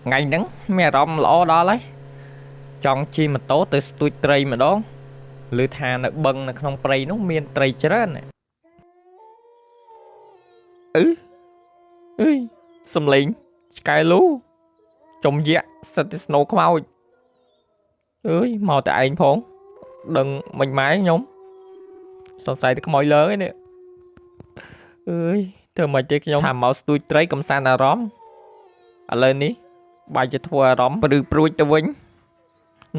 ថ្ងៃហ្នឹងមានអារម្មណ៍ល្អដល់ហើយចង់ជិះម៉ូតូទៅស្ទូចត្រីម្ដងឬថានៅបឹងនៅក្នុងព្រៃនោះមានត្រីច្រើនអឺអើយសំលេងឆ្កែលូចំយៈសិតតែស្នូខ្មោចអើយមកតែឯងផងដឹងមិនម៉ែខ្ញុំសង្ស័យតែខ្មោចលើឯនេះអើយធ្វើមិនទេខ្ញុំថាមកស្ទូចត្រីកំសាន្តអារម្មណ៍ឥឡូវនេះបាយជាធ្វើអារម្មណ៍ព្រឺព្រួចទៅវិញ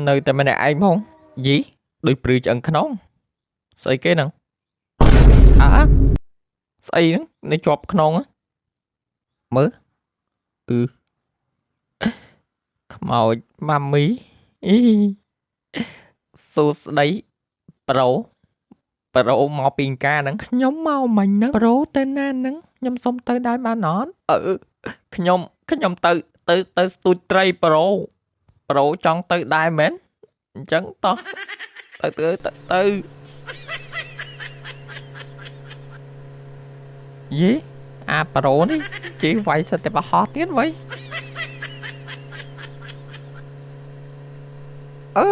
នៅតែម្នាក់ឯងផងយីដូចព្រឺឆ្អឹងខ្នងស្អីគេហ្នឹងអើស្អីហ្នឹងនៅជាប់ខ្នងមើលអឺខ្មោចម៉ាមីអីសួស្ដីប្រូប្រូមកពីការហ្នឹងខ្ញុំមកមិញហ្នឹងប្រូទៅណាហ្នឹងខ្ញុំសុំទៅដែរបានអត់អឺខ្ញុំទៅទៅទៅស្ទូចត្រីប្រូប្រូចង់ទៅដែរមែនអញ្ចឹងតោះទៅទៅទៅយីអាប្រូនេះជិះវាយសិតតែបរហោះទៀតវ៉ៃអើ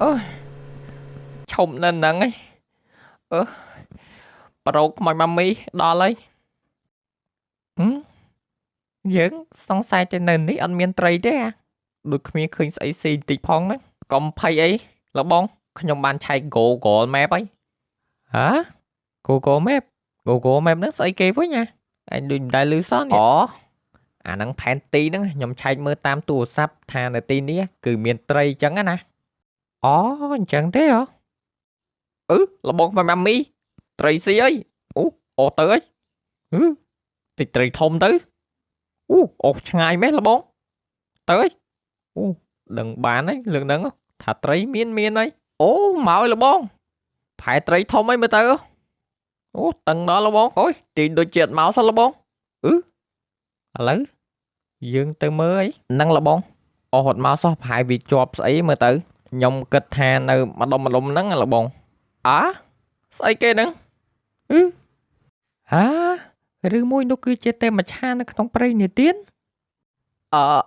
អើឈប់នៅហ្នឹងឯងអឺប្រូខ្មោចម៉ាមីដល់ហើយយើងសង្ស័យតែនៅនេះអត់មានត្រីទេអាដូចគ្មានឃើញស្អីស៊ីបន្តិចផងហ្នឹងកុំភ័យអីលបងខ្ញុំបានឆែក Google Map ហើយហ៎ Google Map Google Map ហ្នឹងស្អីគេវិញណាឯងដូចមិនដែលឮសោះនេះអូអាហ្នឹងផែនទីហ្នឹងខ្ញុំឆែកមើលតាមទូរស័ព្ទថានៅទីនេះគឺមានត្រីអញ្ចឹងណាអូអញ្ចឹងទេហ៎អឺលបងម៉ាមីត្រីស៊ីអីអូអូទៅអីអឺតិចត្រីធំទៅអូអូឆ្ងាយម៉េះលបងទៅអីអូដឹងបានហើយលើកហ្នឹងថាត្រីមានហើយអូមកឲ្យលបងផែត្រីធំអីមើលទៅអូតឹងដល់លបងអូយទីដូចជាអត់មកសោះលបងអឺឥឡូវយើងទៅមើលអីហ្នឹងលបងអូហត់មកសោះផែវាជាប់ស្អីមើលទៅខ្ញុំគិតថានៅម្ដុំហ្នឹងលបងអើស្អីគេហ្នឹងអឺហាឬមួយនោះគឺជាទេមច្ឆានៅក្នុងព្រៃនេះទៀតអឺ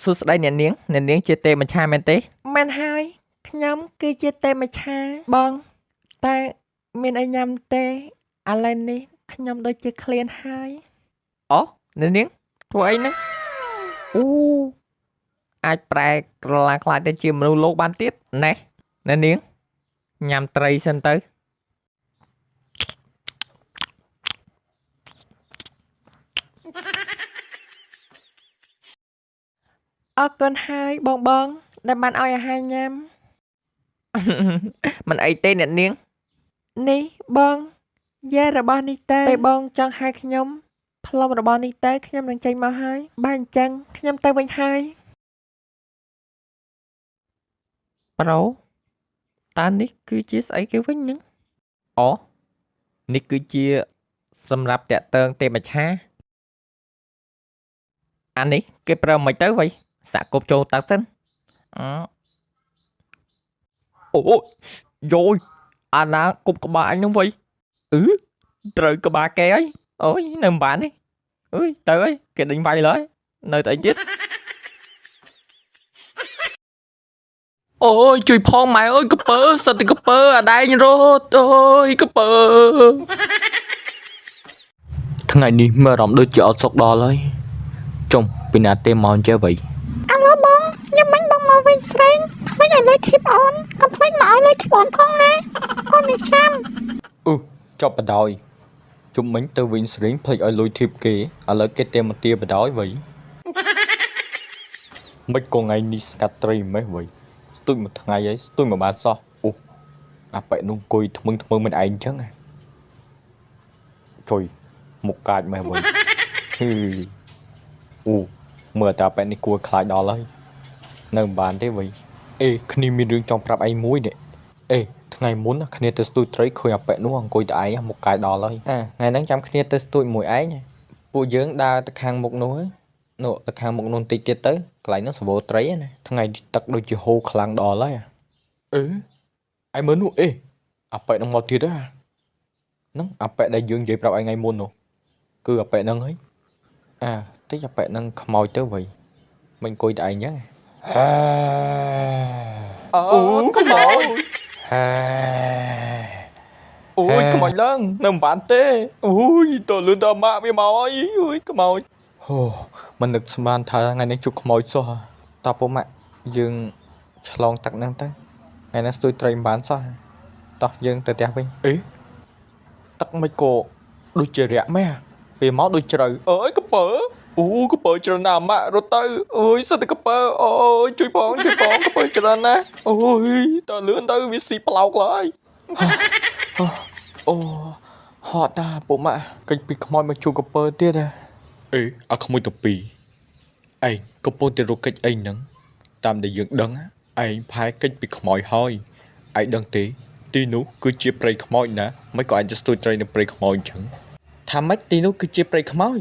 សួស្តីអ្នកនាងអ្នកនាងជាទេមច្ឆាមែនទេមែនហើយខ្ញុំគឺជាទេមច្ឆាបងតែមានអីញ៉ាំទេឥឡូវនេះខ្ញុំដូចជាឃ្លានហើយអូអ្នកនាងធ្វើអីហ្នឹងអូអាចប្រែក្រឡាខ្លាចទៅជាមនុស្សលោកបានទៀតណែអ្នកនាងញ៉ាំត្រីសិនទៅអរគុណហើយបងដែលបានឲ្យអាហារញ៉ាំមិនអីទេអ្នកនាងនេះបងយ៉ារបស់នេះទៅពេលបងចង់ហៅខ្ញុំផ្លុំរបស់នេះទៅខ្ញុំនឹងចេញមកហើយបាទអញ្ចឹងខ្ញុំទៅវិញហើយប្រូតើនេះគឺជាស្អីគេវិញហ្នឹងអូនេះគឺជាសម្រាប់តាក់ទងទេមច្ឆាអានេះគេប្រើមិនទៅវ៉ៃសាក់គប់ចូលតើសិនអូយយអាណាគប់ក្បាលអញហ្នឹងវ៉ៃអឺត្រូវក្បាលគេហើយអូយនៅមិនបានទេអើយទៅអីគេដេញវាយឡើយនៅតែអីទៀតអូយជួយផងម៉ែអើយកពើសិតតែកពើអាដែងរត់អូយកពើថ្ងៃនេះមើលអារម្មណ៍ដូចជាអត់សុខដល់ហើយចុំពីណាទេមកចេះវ៉ៃអាឡូបងញ៉ាំមិញបងមកវិញស្រេងភ្លេចឲ្យលុយធីបអូនកុំភ្លេចមកឲ្យលុយធីបអូនផងណាអូននេះចាំអឺចប់បដ ாய் ជុំមិញទៅវិញស្រេងភ្លេចឲ្យលុយធីបគេឥឡូវគេទេមកទាបដ ாய் វ៉ៃមិនក៏ថ្ងៃនេះស្កាត់ត្រីម៉េះវ៉ៃស្ទូចមួយថ្ងៃហើយស្ទូចមួយបានសោះអូអាប៉ែនោះអង្គុយថ្មឹងមិនឯងអញ្ចឹងជួយមុខកាចម៉េះវ៉ៃហឺអូមើលតាប៉ែនេះគួរខ្លាចដល់ហើយនៅមិនបានទេវ៉ៃអេគ្នាមានរឿងចង់ប្រាប់ឯងមួយនេះអេថ្ងៃមុនគ្នាទៅស្ទូចត្រីឃើញអាប៉ែនោះអង្គុយតែឯងមុខកាយដល់ហើយអាថ្ងៃហ្នឹងចាំគ្នាទៅស្ទូចមួយឯងពួកយើងដើរទៅខាងមុខនោះនោះទៅខាងមុខនោះបន្តិចទៀតទៅកន្លែងហ្នឹងសវោត្រីណាថ្ងៃនេះទឹកដូចជាហូរខ្លាំងដល់ហើយអេឯងមើលនោះអេអាប៉ែហ្នឹងមកទៀតហ្នឹងអាប៉ែដែលយើងនិយាយប្រាប់ឯងថ្ងៃមុននោះគឺអាប៉ែហ្នឹងហើយអាតិចអាប៉ែហ្នឹងខ្មោចទៅវ៉ៃ មិនអង្គុយតែឯងចឹងហេអូខ្មោចហេអូយខ្មោចឡើងនៅមិនបានទេអូយតលឿនតម៉ាក់វាមកអើយអូយខ្មោចហូមិននឹកស្មានថាថ្ងៃនេះជួបខ្មោចសោះតើពុកម៉ាក់យើងឆ្លងទឹកហ្នឹងទៅថ្ងៃនេះស្ទួយត្រីមិនបានសោះតោះយើងទៅផ្ទះវិញអេទឹកមិនក៏ដូចជារាក់ម៉ែពេលមកដូចជ្រៅអើយកពើអូកពើច្រើនណាស់ម៉ាក់រត់ទៅអើយសិតតែកពើអូយជួយផងជួយផងកពើច្រើនណាស់អូយតើលឿនទៅវាស៊ីប្លោកឡើយអូហត់តាពុកម៉ាក់កិច្ចពីខ្មោចមកជួកពើទៀតហ៎អេអាក្មួយទៅពីរឯងកំពុងតែរកកិច្ចអីហ្នឹងតាមដែលយើងដឹងឯងផែកិច្ចពីខ្មោចហើយឯងដឹងទេទីនោះគឺជាព្រៃខ្មោចណាមិនក៏ឯងទៅស្ទួយត្រីនៅព្រៃខ្មោចអញ្ចឹងថាម៉េចទីនោះគឺជាព្រៃខ្មោច